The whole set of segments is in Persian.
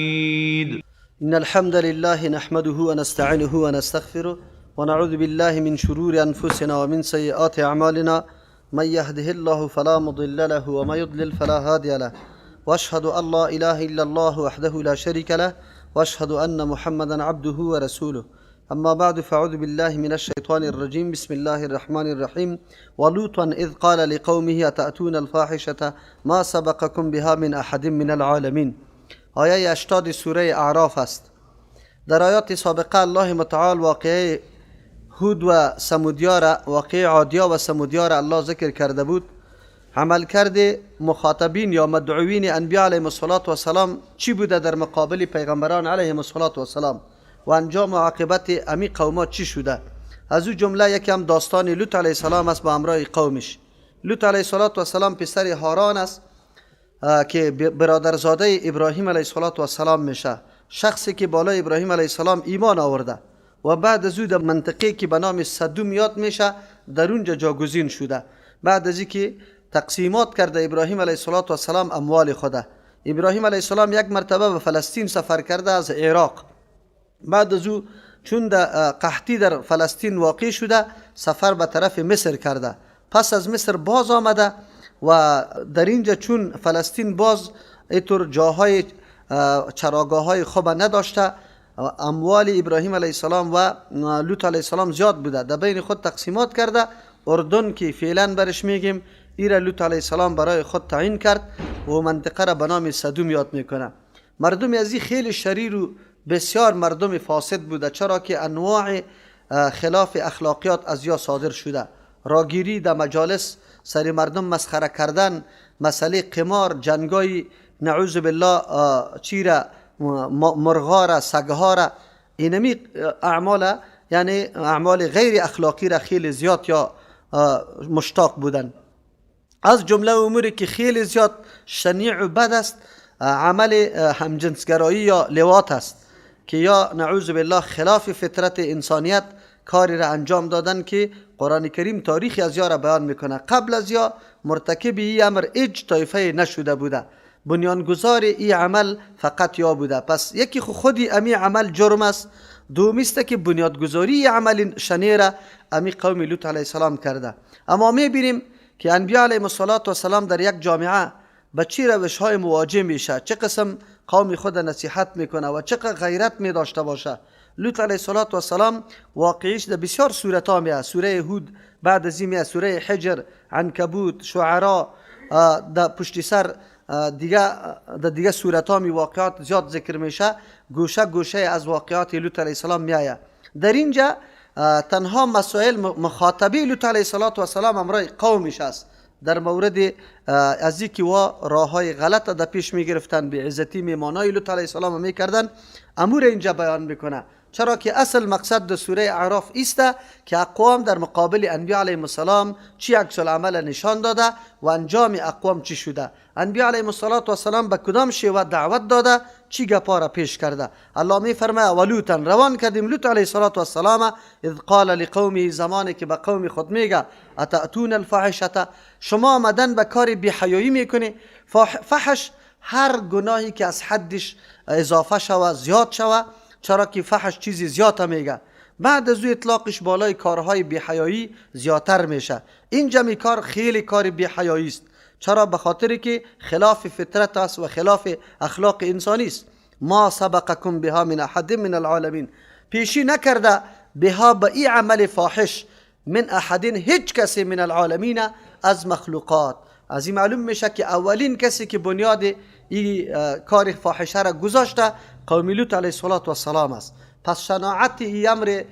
إن الحمد لله نحمده ونستعينه ونستغفره ونعوذ بالله من شرور أنفسنا ومن سيئات أعمالنا، من يهده الله فلا مضل له ومن يضلل فلا هادي له، وأشهد أن لا إله إلا الله وحده لا شريك له، وأشهد أن محمدا عبده ورسوله. أما بعد، فأعوذ بالله من الشيطان الرجيم. بسم الله الرحمن الرحيم. ولوطا إذ قال لقومه أتأتون الفاحشة ما سبقكم بها من أحد من العالمين. آیه 80 سوره اعراف است. در آیات سابقه الله متعال واقعه هود و ثمودیا را، واقعه عادیا و ثمودیا را الله ذکر کرده بود. عمل کرده مخاطبین یا مدعوین انبیا علیهم الصلاة والسلام چی بوده در مقابل پیغمبران علیهم الصلاة والسلام و انجام و عاقبت امی قوما چی شده. از او جمله یکی هم داستان لوط علیه السلام است با همراه قومش. لوط علیه السلام پسر هاران است که برادرزاده ابراهیم علیه السلام میشه، شخصی که بالای ابراهیم علیه السلام ایمان آورده و بعد از او در منطقه که به نام سدوم یاد میشه در اونجا جاگزین شده. بعد از اینکه تقسیمات کرده ابراهیم علیه السلام اموال خوده، ابراهیم علیه السلام یک مرتبه به فلسطین سفر کرده از عراق. بعد از او چون در قحطی در فلسطین واقع شده، سفر به طرف مصر کرده. پس از مصر باز آمده و در اینجا چون فلسطین باز اینطور جاهای چراگاه های خوب نداشته، اموال ابراهیم علیه السلام و لوط علیه السلام زیاد بوده، در بین خود تقسیمات کرده. اردن که فعلا برش میگیم، ایره لوط علیه السلام برای خود تعیین کرد و منطقه را به نام سدوم یاد میکنه. مردم از این خیلی شریر و بسیار مردم فاسد بوده، چرا که انواع خلاف اخلاقیات از یا صادر شده. راگیری در مجالس، سر مردم مسخره کردن، مسئله قمار، جنگای نعوذ بالله چیره، مرغا را، سگها را، اینمی اعمال، یعنی اعمال غیر اخلاقی را خیلی زیاد یا مشتاق بودن. از جمله اموری که خیلی زیاد شنیع و بد است، عمل همجنسگرایی یا لواط است که یا نعوذ بالله خلاف فطرت انسانیت کاری را انجام دادن که قرآن کریم تاریخی از یا را بیان میکنه. قبل از یا مرتکب ای امر هیچ طایفه نشده بوده، بنیانگذار ای عمل فقط یا بوده. پس یکی خودی امی عمل جرم است، دومی است که بنیادگذاری عمل شنیع را امی قوم لوط علیه السلام کرده. اما میبینیم که انبیا علیهم السلام در یک جامعه به چی روش های مواجه میشه، چه قسم قوم خود نصیحت میکنه و چه غیرت می داشته باشه. لوط علیه السلام واقعیش در بسیار سورت ها میاد، سوره هود بعد از این، سوره حجر، عنکبوت، شعرا، در پشت سر دیگه در دیگه سورت ها می واقعات زیاد ذکر میشه. گوشه گوشه از واقعات لوط علیه السلام میآید. در اینجا تنها مسائل مخاطبی لوط علیه السلام امرای قومش است در مورد از اینکه وا راه های غلط در پیش میگرفتن، بی عزتی میمانای لوط علیه السلام میکردن، امور اینجا بیان میکنه. چرا که اصل مقصد در سوره اعراف ایسته که اقوام در مقابل انبیا علیهم السلام چی عکس العمل نشان داده و انجام اقوام چی شده، انبیا علیهم السلام به کدام شیوه دعوت داده، چی گپا را پیش کرده. الله می فرماید ولوطا روان کردیم لوط علیه السلام اذ قال لقومه، زمانی که به قوم خود میگه اتأتون الفاحشه، شما آمدن به کار بی حیایی میکنی. فحش هر گناهی که از حدش اضافه شوه، زیاد شوه، چرا که فحش چیزی زیاد میگه. بعد از او اطلاقش بالای کارهای بی‌حیایی زیادتر میشه. این جمعی کار خیلی کار بی‌حیایی است. چرا؟ به خاطر که خلاف فطرت است و خلاف اخلاق انسانی است. ما سبقکم بها من احد من العالمین، پیشی نکرده بها به ای عمل فاحش من احد هیچ کسی من العالمین از مخلوقات. از این معلوم میشه که اولین کسی که بنیاد این کار فاحشه را گذاشته قوم لوط علیه السلام است. پس شناعت این امر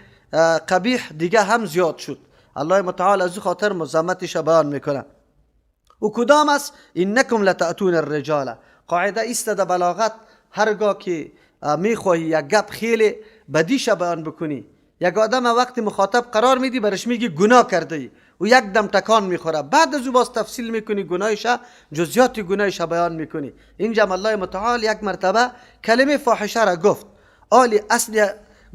قبیح دیگه هم زیاد شد. الله متعال از خاطر مذمتش بیان میکنه. و کدام است؟ انکم لتأتون الرجال. قاعده است در بلاغت، هرگاه که میخواهی یک گپ خیلی بدیش بیان بکنی، یک آدم وقتی مخاطب قرار میدی برش میگی گناه کرده ای و یک دم تکان میخوره، بعد از او باز تفصیل میکنی گناهش، جزئیات گناهش بیان میکنی. اینجا الله متعال یک مرتبه کلمه فاحشه را گفت، آلی اصل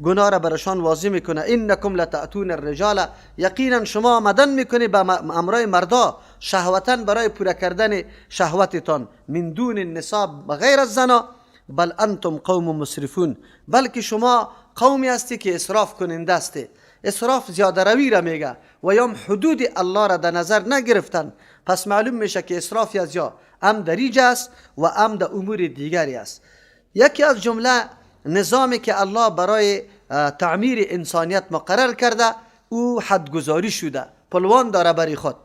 گناه را برشان واضح میکنه. انکم لتأتون الرجال، یقینا شما آمدن میکنی به امرای مردا شهوتا برای پوره کردن شهوتتان، من دون النساء بغیر از زنا. بل انتم قوم مسرفون، بلکه شما قومی هستی که اسراف کننده هستی. اسراف زیاده روی را میگه و یا حدود الله را در نظر نگرفتن. پس معلوم میشه که اسراف از یا ام دریج است و ام در امور دیگری است. یکی از جمله نظامی که الله برای تعمیر انسانیت مقرر کرده او حدگذاری شده، پلوان داره برای خود.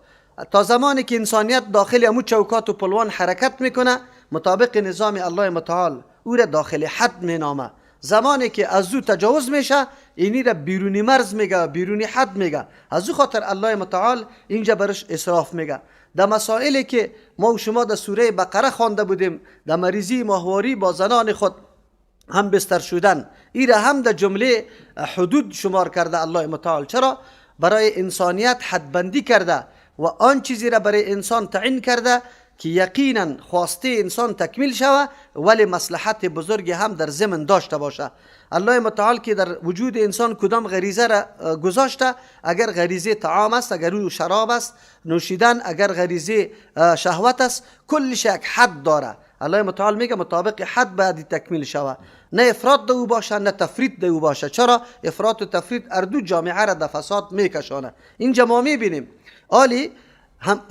تا زمانی که انسانیت داخل امو چوکات و پلوان حرکت میکنه مطابق نظام الله متعال او را داخل حد مینامه. زمانی که از او تجاوز میشه اینی را بیرونی مرز میگه، بیرونی حد میگه. از او خاطر الله متعال اینجا برش اسراف میگه. در مسائلی که ما و شما در سوره بقره خوانده بودیم، در مریضی ماهواری با زنان خود هم بستر شدن، ای را هم در جمله حدود شمار کرده الله متعال. چرا؟ برای انسانیت حدبندی کرده و آن چیزی را برای انسان تعیین کرده که یقینا خواسته انسان تکمیل شوه ولی مصلحت بزرگی هم در ضمن داشته باشه. الله متعال که در وجود انسان کدام غریزه را گذاشته، اگر غریزه طعام است، اگر او شراب است نوشیدن، اگر غریزه شهوت است، کلش یک حد داره. الله متعال میگه مطابق حد باید تکمیل شوه، نه افراط دو باشه نه تفریط دو باشه. چرا؟ افراط و تفریط اردو جامعه را در فساد میکشانه. اینجا ما میبینیم آلی هم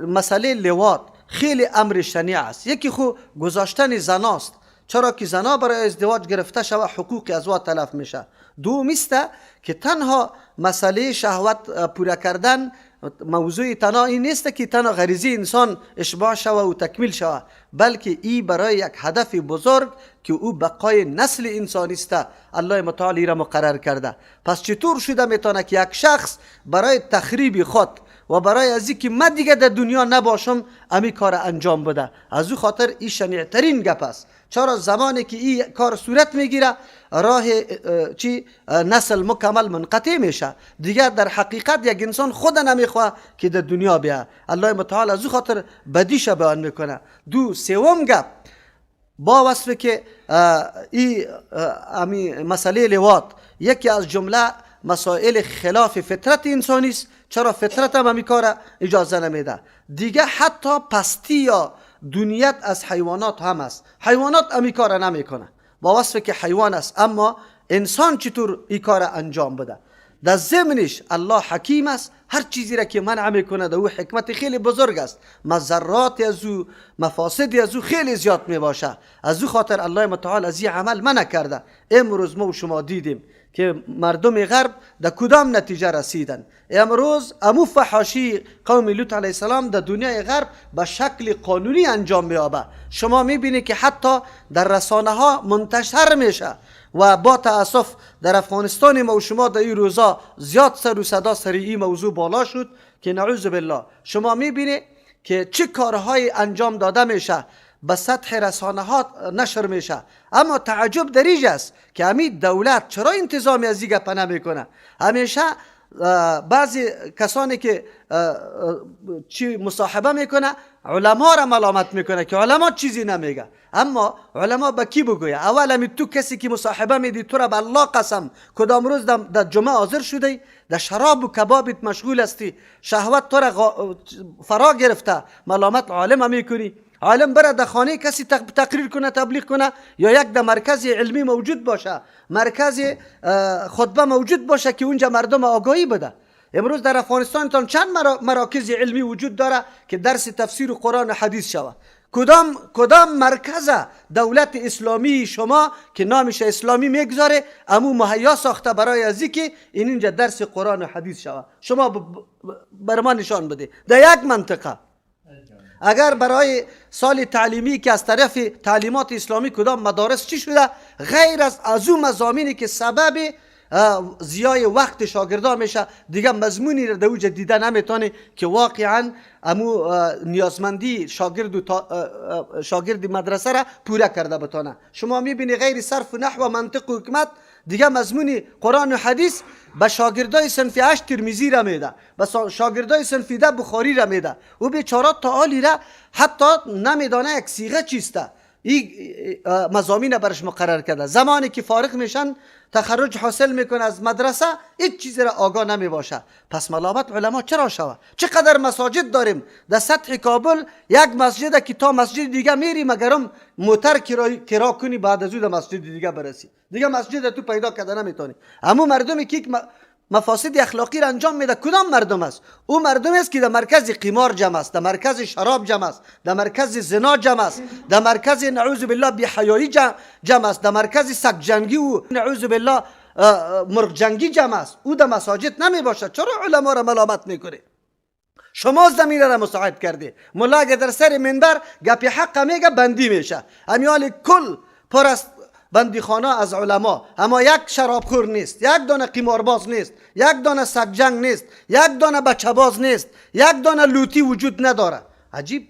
مسئله لواط خیلی امر شنیع است. یکی خو گذاشتن زناست، چرا که زنا برای ازدواج گرفته شوه حقوق از وا تلف میشه. دوم است که تنها مسئله شهوت پوره کردن موضوع تنها این نیست که تنها غریزه انسان اشباع شوه و تکمیل شوه، بلکه ای برای یک هدف بزرگ که او بقای نسل انسانی است الله متعال را مقرر کرده. پس چطور شده میتونه که یک شخص برای تخریب خود و برای از اینکه من دیگه در دنیا نباشم امی کار انجام بده؟ از او خاطر این شنیع ترین گپ است. چرا؟ زمانی که این کار صورت میگیره راه چی نسل مکمل منقطع میشه، دیگه در حقیقت یک انسان خود نمیخواه که در دنیا بیا. الله متعال از او خاطر بدیش بیان میکنه. دو سوم گپ با وصف که این امی مسئله لواط یکی از جمله مسائل خلاف فطرت انسانی است. چرا؟ فطرت هم همی کار اجازه نمیده. دیگه حتی پستی یا دونیت از حیوانات هم است. حیوانات همی کار نمیکنه با وصف که حیوان است، اما انسان چطور این کار انجام بده؟ در ضمنش الله حکیم است، هر چیزی را که منع میکنه در او حکمت خیلی بزرگ است. مضرات از او، مفاسد از او خیلی زیاد میباشه. از او خاطر الله متعال از این عمل منع کرده. امروز ما و شما دیدیم که مردم غرب در کدام نتیجه رسیدن. امروز امو فحاشی قوم لوط علیه السلام در دنیای غرب به شکل قانونی انجام میابه. شما میبینید که حتی در رسانه ها منتشر میشه و با تاسف در افغانستان ما و شما در این روزا زیاد سر و صدا سر این موضوع بالا شد که نعوذ بالله. شما میبینید که چه کارهای انجام داده میشه، به سطح رسانه ها نشر میشه. اما تعجب در اینجا است که همین دولت چرا انتظامی از این گپ نمیکنه؟ همیشه بعضی کسانی که چی مصاحبه میکنه علما را ملامت میکنه که علما چیزی نمیگه. اما علما به کی بگویه؟ اول همی تو کسی که مصاحبه میدی تو را به الله قسم کدام روز در جمعه حاضر شدی، در شراب و کبابت مشغول هستی، شهوت تو را فرا گرفته، ملامت عالم میکنی. عالم بره در خانه کسی تقریر کنه، تبلیغ کنه، یا یک در مرکز علمی موجود باشه، مرکز خطبه موجود باشه که اونجا مردم آگاهی بده. امروز در افغانستان تان چند مراکز علمی وجود داره که درس تفسیر قرآن و حدیث شوه؟ کدام مرکز دولت اسلامی شما که نامش اسلامی میگذاره امو مهیا ساخته برای ازی که این اینجا درس قرآن و حدیث شوه؟ شما بر ما نشان بده در یک منطقه. اگر برای سال تعلیمی که از طرف تعلیمات اسلامی کدام مدارس چی شده غیر از اون مضامینی که سبب زیای وقت شاگردان میشه، دیگه مضمونی را در اوجه دیده نمیتونه که واقعا امو نیازمندی شاگرد و شاگرد مدرسه را پوره کرده بتانه. شما میبینی غیر صرف و نحو و منطق و حکمت دیگه مضمون قرآن و حدیث به شاگردای صنف 8 ترمذی را میده، به شاگردای صنف 10 بخاری را میده. او بیچاره تا حالی را حتی نمیدانه یک صیغه چیسته. این مضامین برش مقرر کرده. زمانی که فارغ میشن، تخرج حاصل میکنه از مدرسه، هیچ چیزی را آگاه نمی باشه. پس ملامت علما چرا شوه؟ چقدر مساجد داریم در سطح کابل؟ یک مسجد که تا مسجد دیگه میری، مگرم موتر کرا کنی، بعد از او در مسجد دیگه برسی، دیگه مسجد تو پیدا کرده نمیتونی. اما مردمی که مفاسد اخلاقی را انجام میده کدام مردم است؟ او مردم است که در مرکز قمار جمع است، در مرکز شراب جمع است، در مرکز زنا جمع است، در مرکز نعوذ بالله بی‌حیایی جمع است، در مرکز سگ جنگی و نعوذ بالله مرغ جنگی جمع است. او در مساجد نمی باشد. چرا علما را ملامت میکنه؟ شما زمینه را مساعد کرده. ملا اگه در سر منبر گپی حق میگه، بندی میشه. امیال کل پر است بندیخانه از علما، اما یک شرابخور نیست، یک دانه قمارباز نیست، یک دانه سگجنگ نیست، یک دانه بچه‌باز نیست، یک دانه لوتی وجود نداره. عجیب،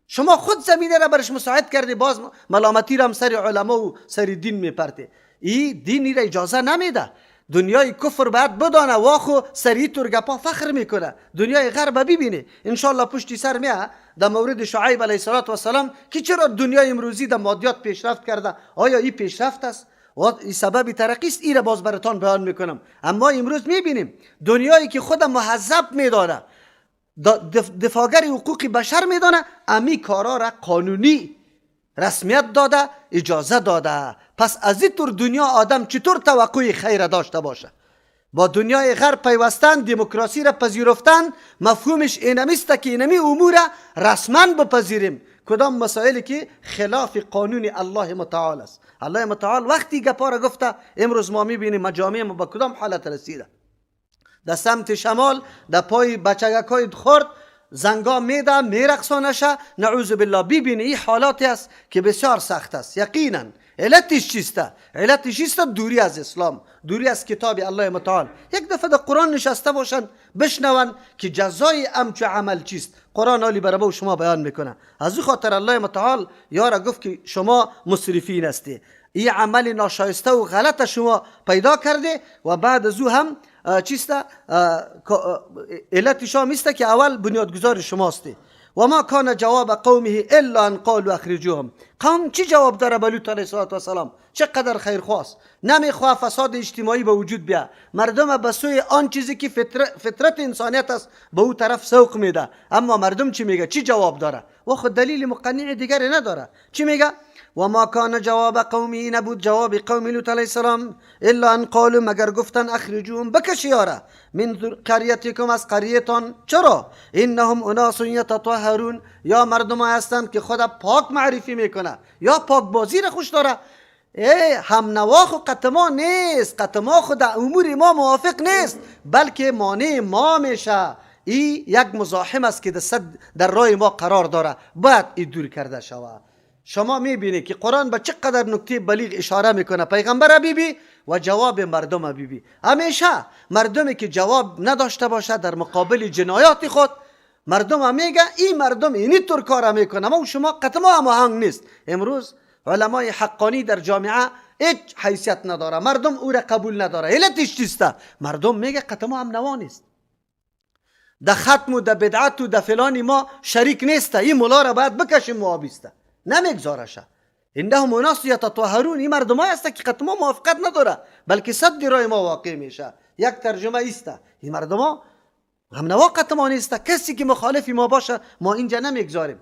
شما خود زمینه را برش مساعد کردی، باز ملامتی را هم سر علما و سر دین میپرته. ای دینی را اجازه نمیده. دنیای کفر باید بدانه واخو سری تور گپا فخر میکنه. دنیای غرب ببینه، انشالله پشتی سر میه در مورد شعیب علیه السلام که چرا دنیای امروزی در مادیات پیشرفت کرده. آیا این پیشرفت است و این سبب ترقی است؟ ای را باز براتان بیان میکنم. اما امروز میبینیم دنیایی که خود مهذب میدانه، دفاعگر حقوق بشر میدانه، امی کارا را قانونی رسمیت داده، اجازه داده. پس از این طور دنیا آدم چطور توقع خیر داشته باشه؟ با دنیای غرب پیوستن، دموکراسی را پذیرفتن، مفهومش اینمیست که اینمی امور رسما بپذیریم. کدام مسائلی که خلاف قانون الله متعال است. الله متعال وقتی گپا را گفته، امروز ما میبینیم مجامع ما به کدام حالت رسیده. در سمت شمال در پای بچگک های خرد زنگا میده میرقصانشه، نعوذ بالله. ببینی این حالاتی است که بسیار سخت است. یقینا علتش چیست؟ علتش چیست؟ دوری از اسلام، دوری از کتاب الله متعال. یک دفعه در قرآن نشسته باشن، بشنون که جزای امچو عمل چیست. قرآن حالی برای شما بیان میکنه. از او خاطر الله متعال یارا گفت که شما مسرفین هستی، این عمل ناشایسته و غلط شما پیدا کرده و بعد از او هم چیست؟ علتش هم است که اول بنیادگذار شماستی. و ما کان جواب قومه الا ان قالوا اخرجوهم. قوم چی جواب داره به لوط علیه السلام؟ چقدر خیرخواست، نمیخواه فساد اجتماعی به وجود بیا، مردم به سوی آن چیزی که فطرت انسانیت است به او طرف سوق میده. اما مردم چی میگه؟ چی جواب داره؟ و خود دلیل مقنع دیگری نداره. چی میگه؟ و ما کان جواب قومی، نبود جواب قوم لوط علیه السلام، الا ان قالوا، مگر گفتن، اخرجوهم، بکش یاره، من قریتکم، از قریتان. چرا؟ انهم اناس یتطهرون، یا مردم هستند که خود پاک معرفی میکنه یا پاک بازی را خوش داره. ای هم نوا خو قطما نیست، قطما خود امور ما موافق نیست، بلکه مانع ما میشه. ای یک مزاحم است که در راه ما قرار داره، باید ای دور کرده شود. شما میبینید که قرآن به چقدر نکته بلیغ اشاره میکنه. پیغمبر بیبی و جواب مردم بیبی. همیشه مردمی که جواب نداشته باشه در مقابل جنایات خود، مردم هم میگه این مردم اینی طور کار میکنه، اما شما قطما هماهنگ نیست. امروز علمای حقانی در جامعه هیچ حیثیت نداره، مردم او را قبول نداره. علتش چیست؟ مردم میگه قطما هم نوا نیست، در ختم و در بدعت و در فلانی ما شریک نیست، این ملا را باید بکشیم موابیسته، نمیگذارشه. انهم اناس یتطهرون، این مردم های هست که قطما موافقت نداره، بلکه سد رای ما واقع میشه. یک ترجمه ایسته، این مردم ها هم نوا قطما نیست، کسی که مخالف ما باشه ما اینجا نمیگذاریم.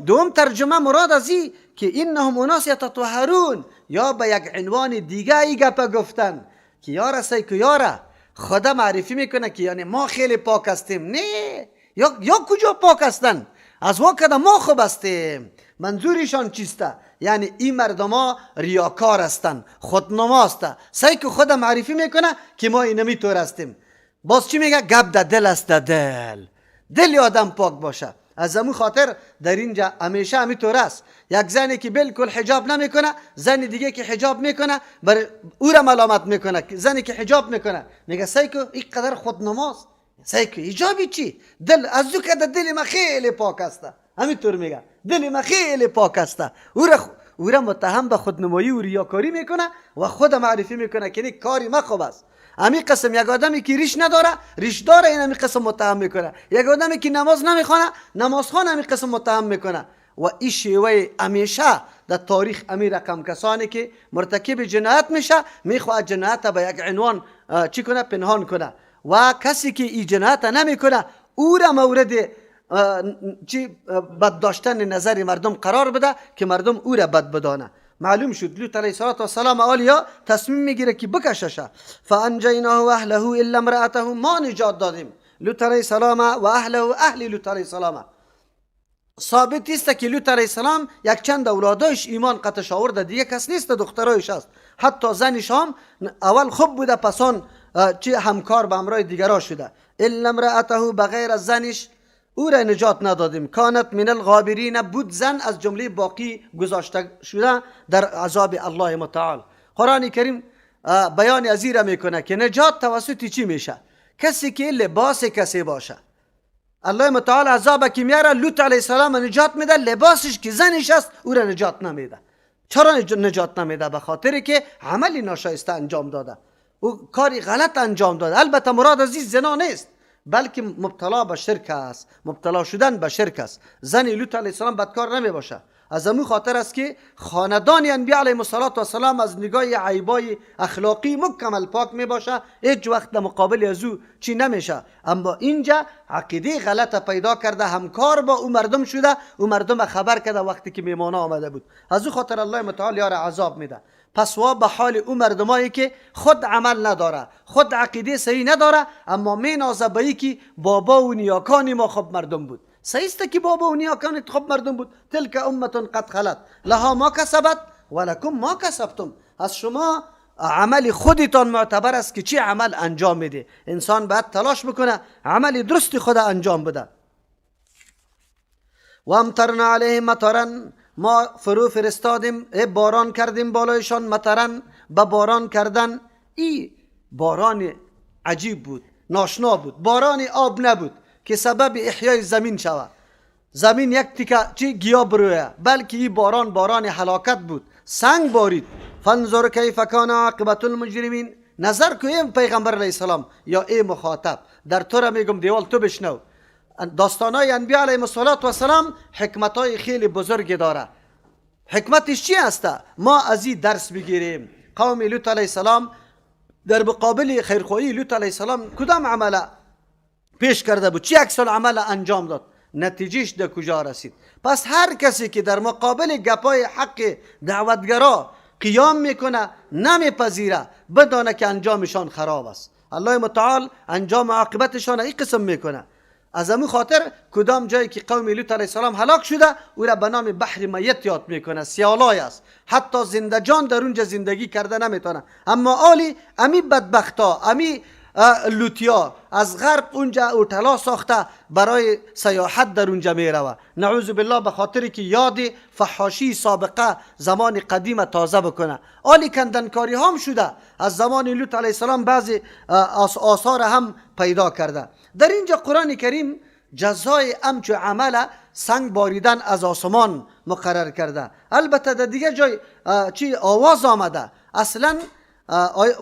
دوم ترجمه مراد از این که انهم اناس یتطهرون، یا به یک عنوان دیگه ای گپه گفتن که یاره سی که یاره خدا معرفی میکنه که یعنی ما خیلی پاک هستیم. نه، یا کجا پاک هستن؟ از وا کده ما خوب هستیم. منظورشان چیسته؟ یعنی این مردم ها ریاکار هستن، خودنما هستن، سعی که خود معرفی میکنه که ما اینمی طور هستیم. باز چی میگه؟ گپ در دل است، در دل، دل آدم پاک باشه. از امو خاطر در اینجا همیشه همینطور است. یک زنی که بالکل حجاب نمیکنه، زن دیگه که حجاب میکنه بر او را ملامت میکنه. زنی که حجاب میکنه میگه سعی کو اینقدر خودنماست، سعی کو حجابی چی؟ دل از او که دل ما خیلی پاک است، همینطور میگه دل ما خیلی پاک است. او را متهم به خودنمایی و ریاکاری میکنه و خود معرفی میکنه که این کاری ما خوب است. امی قسم یک آدمی که ریش نداره، ریش داره، این امی قسم متهم میکنه. یک آدمی که نماز نمیخوانه، نمازخوان، امی قسم متهم میکنه. و این شیوه همیشه در تاریخ امی رقم کسانی که مرتکب جنایت میشه میخواد جنایت به یک عنوان چی کنه؟ پنهان کنه و کسی که این جنایت نمیکنه او را مورد چی بد داشتن نظر مردم قرار بده که مردم او را بد بدانه. معلوم شد لوط علیه السلام آلیا تصمیم میگیره که بکششه. فانجیناه و اهله الا امرأته، ما نجات دادیم لوط علیه السلام و اهله و اهل لوط علیه السلام. ثابت است که لوط علیه السلام یک چند اولادایش ایمان قطش آورده، دیگه کس نیست، دخترایش است. حتی زنش هم اول خوب بوده، پسان چی همکار به همراه دیگرا شده. الا امرأته، بغیر از زنش او را نجات ندادیم. کانت من الغابرین، بود زن از جمله باقی گذاشته شده در عذاب الله متعال. قرآن کریم بیان از این را میکنه که نجات توسط چی میشه؟ کسی که لباس کسی باشه. الله متعال عذاب که میاره لوط علیه السلام نجات میده، لباسش که زنش است او را نجات نمیده. چرا نجات نمیده؟ به خاطر که عملی ناشایسته انجام داده، او کاری غلط انجام داده. البته مراد از این زنا نیست، بلکه مبتلا به شرک است، مبتلا شدن به شرک است. زن لوط علیه السلام بدکار نمی باشه. از امو خاطر است که خاندان انبیاء علیهم السلام از نگاه عیبای اخلاقی مکمل پاک می باشه، هیچ وقت در مقابل از او چی نمیشه. اما اینجا عقیده غلط پیدا کرده، همکار با او مردم شده، او مردم خبر کرده وقتی که میمانه آمده بود. از او خاطر الله متعال یار عذاب میده. پس وا به حال او مردمایی که خود عمل نداره، خود عقیده صحیح نداره، اما می نازه به که بابا و نیاکان ما خوب مردم بود. صحیح است که بابا و نیاکان خوب مردم بود. تلک امه قد خلت لها ما کسبت ولکم ما کسبتم. از شما عمل خودتان معتبر است که چی عمل انجام میده. انسان باید تلاش بکنه عمل درست خود انجام بده. و امطرنا علیهم مطرا، ما فرو فرستادیم، باران کردیم بالایشان. مطرا به باران کردن، ای باران عجیب بود، ناشنا بود، باران آب نبود که سبب احیای زمین شود، زمین یک تیکه چی گیا برویه، بلکه این باران باران هلاکت بود، سنگ بارید. فانظر کیف کان عاقبت المجرمین، نظر کو ای پیغمبر علیه السلام یا ای مخاطب، در تو را میگم دیوال تو بشنو. داستانای انبیاء علیهم السلام حکمتای خیلی بزرگی داره. حکمتش چی است؟ ما از این درس بگیریم. قوم لوط علیه السلام در مقابل خیرخواهی لوط علیه السلام کدام عمل پیش کرده بود؟ چی عکس العمل انجام داد؟ نتیجهش در کجا رسید؟ پس هر کسی که در مقابل گپای حق دعوتگرا قیام میکنه، نمیپذیره، بدانه که انجامشان خراب است. الله متعال انجام عاقبتشان این قسم میکنه. از امو خاطر کدام جایی که قوم لوط علیه السلام هلاک شده او را به نام بحر میت یاد میکنه، سیالای است، حتی زنده جان در اونجا زندگی کرده نمیتونه. اما آلی امی بدبختا، امی لوتیا از غرب اونجا اوتلا ساخته برای سیاحت در اونجا میروه، نعوذ بالله، به خاطر که یاد فحاشی سابقه زمان قدیم تازه بکنه. آلی کندنکاری هم شده از زمان لوط علیه السلام، بعضی آثار هم پیدا کرده. در اینجا قرآن کریم جزای امچو عمل سنگ باریدن از آسمان مقرر کرده. البته در دیگه جای چی آواز آمده. اصلا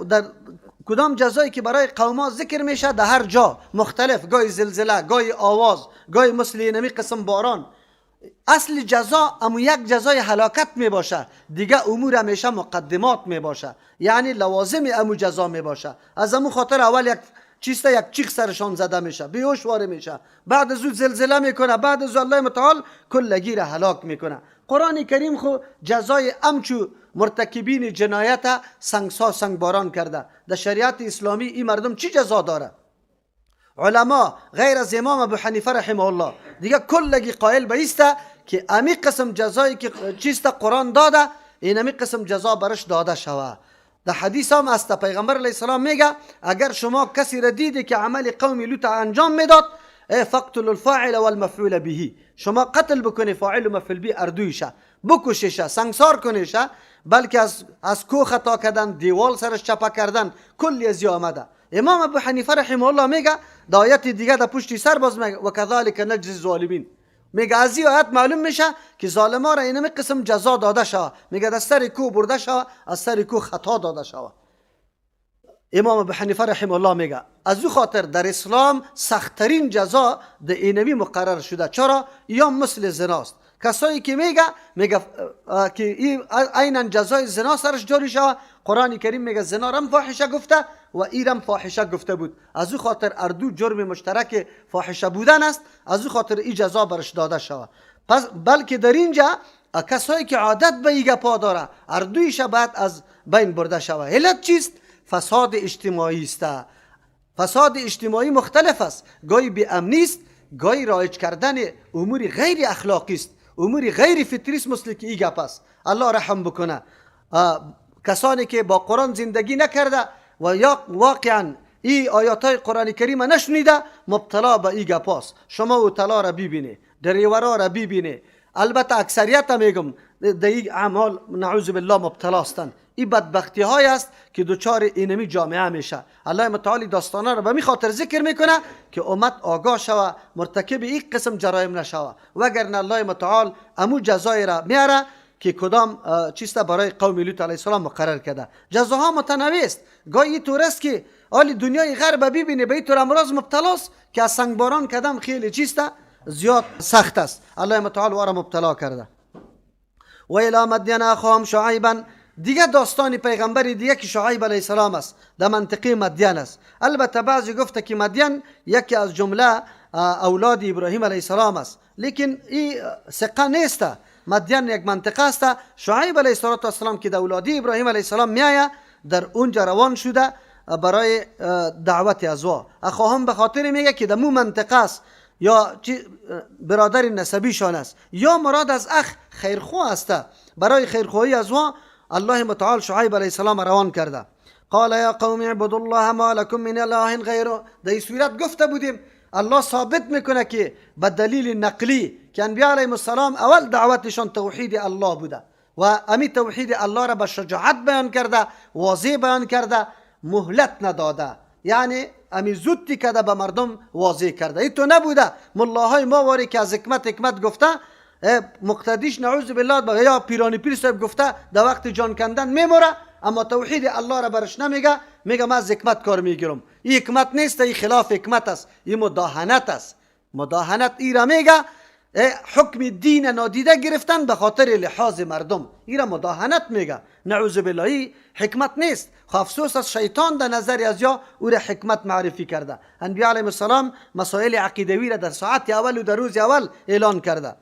در کدام جزایی که برای قوما ذکر میشه در هر جا مختلف، گاهی زلزله، گاهی آواز، گاهی مثل نمی قسم باران. اصل جزا امو یک جزای هلاکت می باشه، دیگه امور همیشه مقدمات می باشه، یعنی لوازم امو جزا می باشه. از امو خاطر اول یک چیسته، یک چیخ سرشان زده میشه، بیهوش واره میشه، بعد از او زلزله میکنه، بعد از الله متعال کلگی را هلاک میکنه. قرآن کریم خو جزای امچو مرتکبین جنایت سنگسا سنگ باران کرده. در شریعت اسلامی این مردم چی جزا داره؟ علما غیر از امام ابو حنیفه رحمه الله دیگه کلگی قائل به ایسته که امی قسم جزایی که چیست قرآن داده، این امی قسم جزا برش داده شوه. در حدیث هم است پیغمبر علیه السلام میگه اگر شما کسی را دیدی که عمل قوم لوط انجام میداد، فقتل الفاعل والمفعول به، شما قتل بکنی فاعل و مفعول به اردویشه، بکششه، سنگسار کنیشه، بلکه از کو خطا کردن، دیوال سرش چپا کردن، کلی از آمده. امام ابو حنیفه رحمه الله میگه در آیت دیگه در پشتی سر باز میگه و کذالک نجزی الظالمین، میگه از این آیت معلوم میشه که ظالما را اینمی قسم جزا داده شوه. میگه از سر کو برده شوه، از سر کو خطا داده شوه. امام ابو حنیفه رحمه الله میگه از او خاطر در اسلام سختترین جزا در اینمی مقرر شده. چرا؟ یا مثل زناست. کسایی که میگه که این عینا جزای زنا سرش جاری شوه، قرآن کریم میگه زنا رم فاحشه گفته و ایرم فاحشه گفته بود. از او خاطر اردو جرم مشترک فاحشه بودن است، از او خاطر این جزا برش داده شوه. پس بلکه در اینجا کسایی که عادت به این گپا داره اردویش باید از بین برده شوه. علت چیست؟ فساد اجتماعی است. فساد اجتماعی مختلف است، گاهی بی امنی است، گاهی رایج کردن امور غیر اخلاقی است، امور غیر فطری است، مثل که این گپ است. الله رحم بکنه کسانی که با قرآن زندگی نکرده و یا واقعا این آیات های قرآن کریم نشنیده مبتلا به این گپ است. شما اوتلا را ببینی، دریورا را ببینی، البته اکثریت میگم در این اعمال نعوذ بالله مبتلا هستند. این بدبختی های است که دچار اینمی جامعه میشه. الله متعالی داستانه را به می خاطر ذکر میکنه که امت آگاه شوه، مرتکب این قسم جرایم نشوه، وگرنه الله متعال امو جزای را میاره که کدام چیست برای قوم لوط علیه السلام مقرر کرده. جزاها متنوع است. گاهی طور است که حال دنیای غرب ببینه به این طور امراض مبتلاست که از سنگباران کدام خیلی چیست زیاد سخت است. الله متعال وارا مبتلا کرده. و الی مدین اخاهم شعیبا، دیگه داستان پیغمبر دیگه که شعیب علیه السلام است، در منطقه مدین است. البته بعضی گفته که مدین یکی از جمله اولاد ابراهیم علیه السلام است، لیکن این ثقه نیست. مدین یک منطقه است. شعیب علیه السلام که در اولادی ابراهیم علیه السلام میآید در اونجا روان شده برای دعوت از وا. اخاهم به خاطر میگه که در مو منطقه است یا برادر نسبیشان است، یا مراد از اخ خیرخواه است. برای خیرخواهی از وا الله متعال شعیب علیه السلام روان کرده. قال یا قوم اعبدوا الله ما لكم من اله غیره. در این صورت گفته بودیم الله ثابت میکنه که به دلیل نقلی که انبیاء علیهم السلام اول دعوتشان توحید الله بوده و امی توحید الله را به شجاعت بیان کرده، واضح بیان کرده، مهلت نداده، یعنی امی زودی کرده به مردم واضح کرده. این تو نبوده ملاهای ما واری که از حکمت حکمت گفته مقتدیش نعوذ بالله یا پیرانی پیر صاحب گفته در وقت جان کندن میموره، اما توحید الله را برش نمیگه، میگه من از حکمت کار میگیرم. این حکمت نیست، این خلاف حکمت است، این مداهنت است. مداهنت ای را میگه حکم دین نادیده گرفتن به خاطر لحاظ مردم، ای را مداهنت میگه نعوذ بالله. حکمت نیست. افسوس از شیطان در نظر از یا او را حکمت معرفی کرده. انبیاء علیهم السلام مسائل عقیدوی را در ساعت اول و در روز اول اعلان کرده.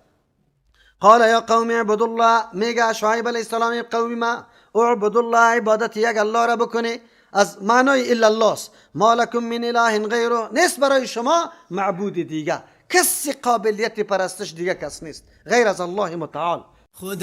قال یا قوم اعبدوا الله، میگه شعیب علیه السلام قوم ما اعبدوا الله، عبادت یک الله را بکنی، از معنای الا الله است. ما لکم من اله غیره، نیست برای شما معبود دیگه، کسی قابلیت پرستش دیگه کس نیست غیر از الله متعال. خدا.